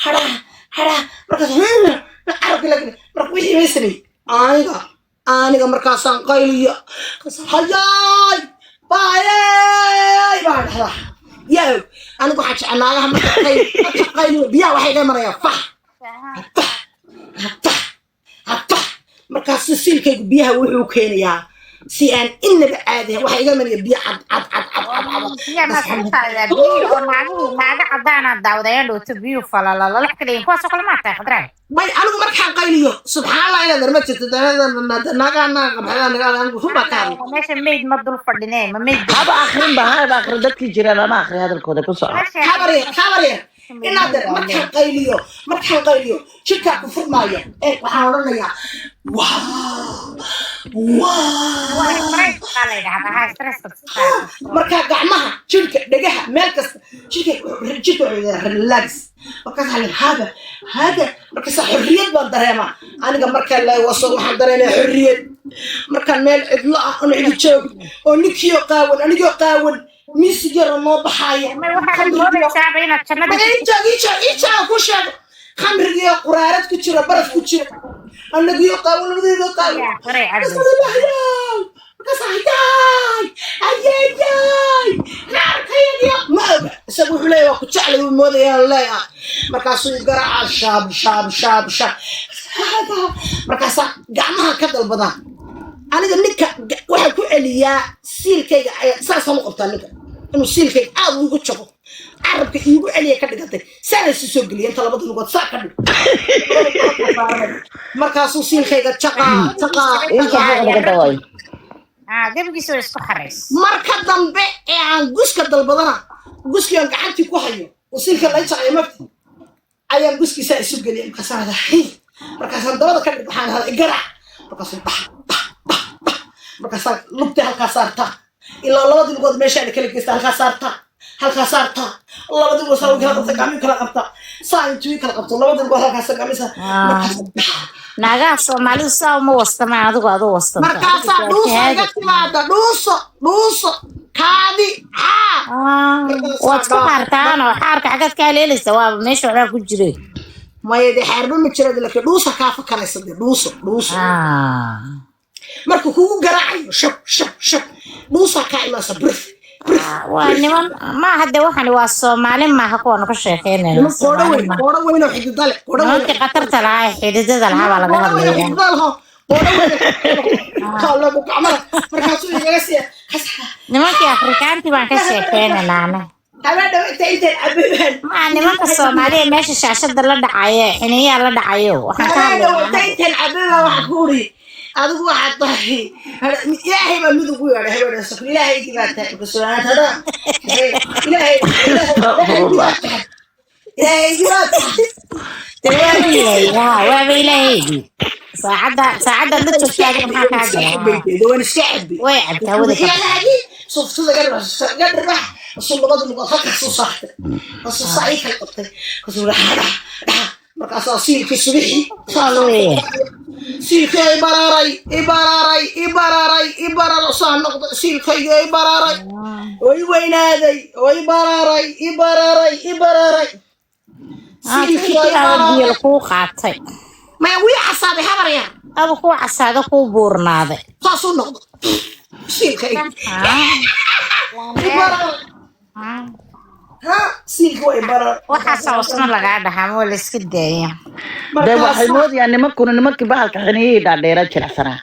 Hadha hadha, markaas carabki la marka wixii bay sameeyey. Aniga markaasaan qayliya, hayaay baayey baan dhahdaa. Yaa anigu waxaa jecel naagaha marka marka qayliyo, biyaha waxay iga marayaan fax fax fax fax. Markaas siilkaygu biyaha wuxuu keenayaa si aan inaba caadi ahayn. Waxaa iga maraya biyo cad cad cad cad cad cad. Biyaha maad ku taagaa biyo oo naagihii naaga cadaanaa daawadayaan dhowto biyuhu falalala ka dhigin, kuwaasoo kale maa tahay, Khadraay? May, anigu markaan qayliyo, subxaan Allah, inaad ma jirto naagaa naaga qabxada, anigu run baa ka hadlay. Meesha mayd ma dul fadhine, ma mayd? Haba akrin ba, haba akrin. Dadkii jira lama akri hadalkooda, ku soco. Habar yar, habar yar, inaad markaan qayliyo jirkaa ku furmaaya. Ee waxaan odhanayaa, "Waa waa." Stress baa la yidhahdaa, ha, stresska. Markaa gacmaha, jirka, dhegaha, meel kasta, jirka wuxuu yidhahdaa relax. Markaas waxaa la hada hada, markaasa xorriyad baan dareemaa. Aniga markaan la waso, waxaan dareemaya xorriyad. Markaan meel cidlo ah oon cidi joog oo ninkiioo qaawan, anigoo qaawan, miisig yaro noo baxaaya. Ma waxaad moodaysaaba inaad jannada Ijaag, ijaag, ijaag, ku sheego khamrigiyo quraarad ku jira, baraf ku jira, anagiyo qaawan, labadeedoo qaawan. Yaa qoray cabdi. Markaas ayaay ayayay naarkaygiyo ma oga. Isaga wuxuu leeyahay waa ku jeclay, uu moodaya leeyahay. Markaasuu garaaca shaab shaab shaab shaab. Markaasaa gacmaha ka dalbadaa. Aniga ninka waxaa ku celiyaa siilkayga ayaa saasaan u qabtaa. Ninka inuu siilkayga aad ugu jabo, carabka iigu celiya ka dhigantay, saana isu soo geliya inta labada lugood saa ka dhig. Markaasuu siilkayga jaqaa jaqaa. Inta buuq laga dawaayo. Ah, gebigiisa waa isku xarays. Marka dambe ee aan guska dalbadana, guskii aan gacantii ku hayo oo siilka lay jaqayo mafti ayaan guskiisaa isu geliya. Markaasaan hada, markaasaan dabada ka dhig, waxaan hada igarac. Markaasuu bax bax bax bax. Markaasaan lugtii halkaa saartaa, ilaa labadii lugood meeshaan kala geysta, halkaa saartaa, halkaa saartaa, labadii lugood saa u kala qabta, gacmii kala qabta, saa intuu kala qabto labadii lugood halkaas gacmiisa, markaas Naagaha Soomaalidu saa uma wastamaan, adigu aduu wastanta. Markaasaa dhuuso iga timaada, dhuuso, dhuuso, kaadi xaa. Waad isku xaartaanoo xaarka xaggaad ka haleelaysa? Waaba meesha waxbaa ku jire. Maya dee, xaarba ma jira, laakiin dhuusa kaa fakaraysa dee, dhuuso, dhuuso. Markuu kugu garaacayo shab shab shab, dhuusaa kaa imaansa, brif brif. Waa niman maaha de, waxani waa Soomaali maaha kuwaanu ka sheekeynayna. Niman qoodho weyn, qoodho weyn oo xidida leh, qoodho weyn. Nimankii khatarta lahaa ee xididada lahaa baa laga qoodho weyn oo hadlaya. Xidida laho, qoodho weyn oo gacmada markaasuu igaga siiya. Nimankii Afrikaantii baan ka sheekeynaynaa ana. Habeen dhow inta intaan cabibaan. Maa nimanka Soomaaliya meesha shaashada la dhacayo, xiniyaa la dhacayo, waxaan ka Habeen dhow inta hadlaynaa. Intaan cabibaan waxaan ku uri, adigu waxaad tahay Ilaahay baa mid ugu yeedhay. Habeen dhow Ilaahaygii baa tahay. Markaasuu hada Ilaahay, Ilaahaygii baa tahay, Ilaahaygii baa tahay. Dee waaba Ilaahay, haa, waaba Ilaahaygii. Saacadda saacadda la joogtaagna maxaa kaa gala? Waan iska cabay. Way cabtaa wada ka. Ilaahaygii suftada gadharax kasuu labada lugood halkaasuu saartay, kasuu saa ii kala qabtay, kasuu dhaxa dhaxa dhaxa. Markaasaa siilkii subixii Waa leeyahay. Siilkii i bararay, i bararay, i bararay, i bararay, saa noqday siilkayga, i bararay oo i weynaaday oo i bararay, i bararay, i bararay. Siilkii oo i Siilkii biyo bararay. Kuu qaatay. Maya, wii casaaday, habar yar. Aba kuu casaada, kuu buurnaaday. Saasuu noqday siilkayga, i bararay. Ha, siilka waa i bararay. Waxaasaa wasma lagaa dhahaa, ma waa la iska daaya. Dee waxay moodayaan nimankuna nimankii bahalka xiniyihii dhaadheera jilicsanaa.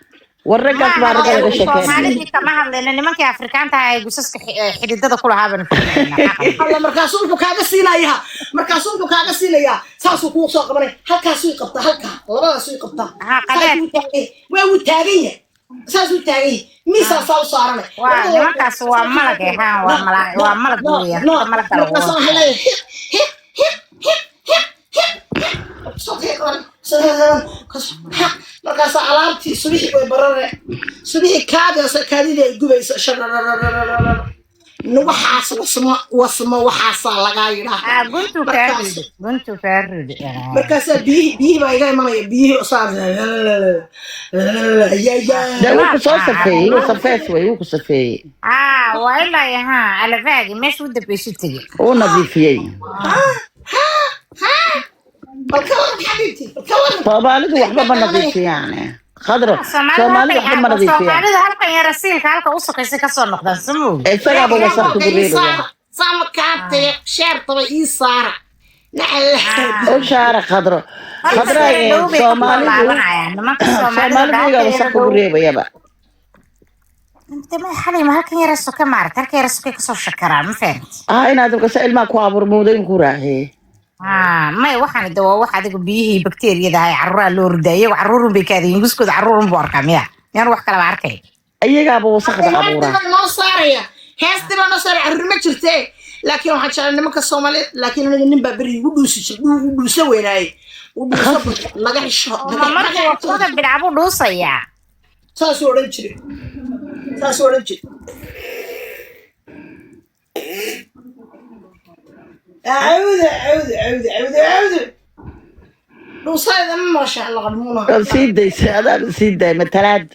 War raggaas baa ragga laga sheekeynaya. Soomaalidii kama hadlayno, nimankii Afrikaanta ah ee gusaska xididada ku lahaa baanu filaynaa. Alla, markaasuu wuxuu kaaga siinayaa, markaasuu wuxuu kaaga siinayaa, saasuu kuu soo qabanay, halkaasuu i qabtaa, halkaa labadaasuu i qabtaa. Ha, qadeed. Saasuu taagan yahay. Waa wuu taagan yahay, saasuu taagan yahay, miisaa saa u saaranay. Waa nimankaas, waa malag eh, ha, waa malag, waa malag weeyaan. No. Sida malagga lagu Markaasuu waxaa leeyahay hip hip hip hip hip hip hip. Soo qaban. Markaasaa alaabtii subixii way barare, subixii kaadaasa, kaadidii ay gubayso sharararararara. Waxaas wasmo, wasmo waxaasaa lagaa yidhaa. Ah, guntuu kaa ridi, guntuu kaa ridi. Markaasaa biyihii baa iga imanaya, biyihii saa. Dee wuu ku soo safeeyey, wuu safees wey, wuu ku safeeyey. Ah, waa ilaa ha alafaagi meesha u dambeysu tegey. Uu nadiifiyey. Soomaalidu waxba ma nadiifiyaan, Khadro. Soomaalida Soomaalidu waxba ma nadiifiyaan. Soomaalida halkan yara siilka halka u sokaysa kasoo noqdaan, samoog. Isagaaba wasaq kugu reebaya. Sama kaabtaya sheertaba ii saara. U shaara, Khadro. Halka Khadra. yara dhow bay kasoo Soomaalidu laabanayaan nimanka Soomaalida. Soomaalidu Halka iyagaa yara wasaq kugu dhow reebayaba. Intee xalay ma halkan yara soka maarata, halka yara sokay kasoo shakaraan, ma fahamti? Ah, inaad kasa ilmaha ku abuurmooday in ku raaxeeye. Ah, may waxaan de waa wax adiga biyihii bakteeriyada ahay carruuraha loo ridaa. Iyagu carruurun bay kaadayin, guskooda carruurun buu arkaa, miya miyaan wax kalaba arkay? Iyagaaba wasaqda Heestii abuuraa. baa noo saaraya, heestii baa noo saaraya. Carruur ma jirte, laakiin waxaan jeclay nimanka Soomaaliyeed. Laakiin aniga nin baa beri igu dhuusi jiray, igu dhuusa weynaaye, u dhuusa laga xisho. Ma marka wasaqda bidcabuu dhuusayaa? Saasuu odhan jiray, saasuu odhan jiray. Cawda, cawda, cawda, cawda, cawda, dhuusayda ma maqashaa la qarmuuna. Waad sii daysa, adaan sii daay matalaad.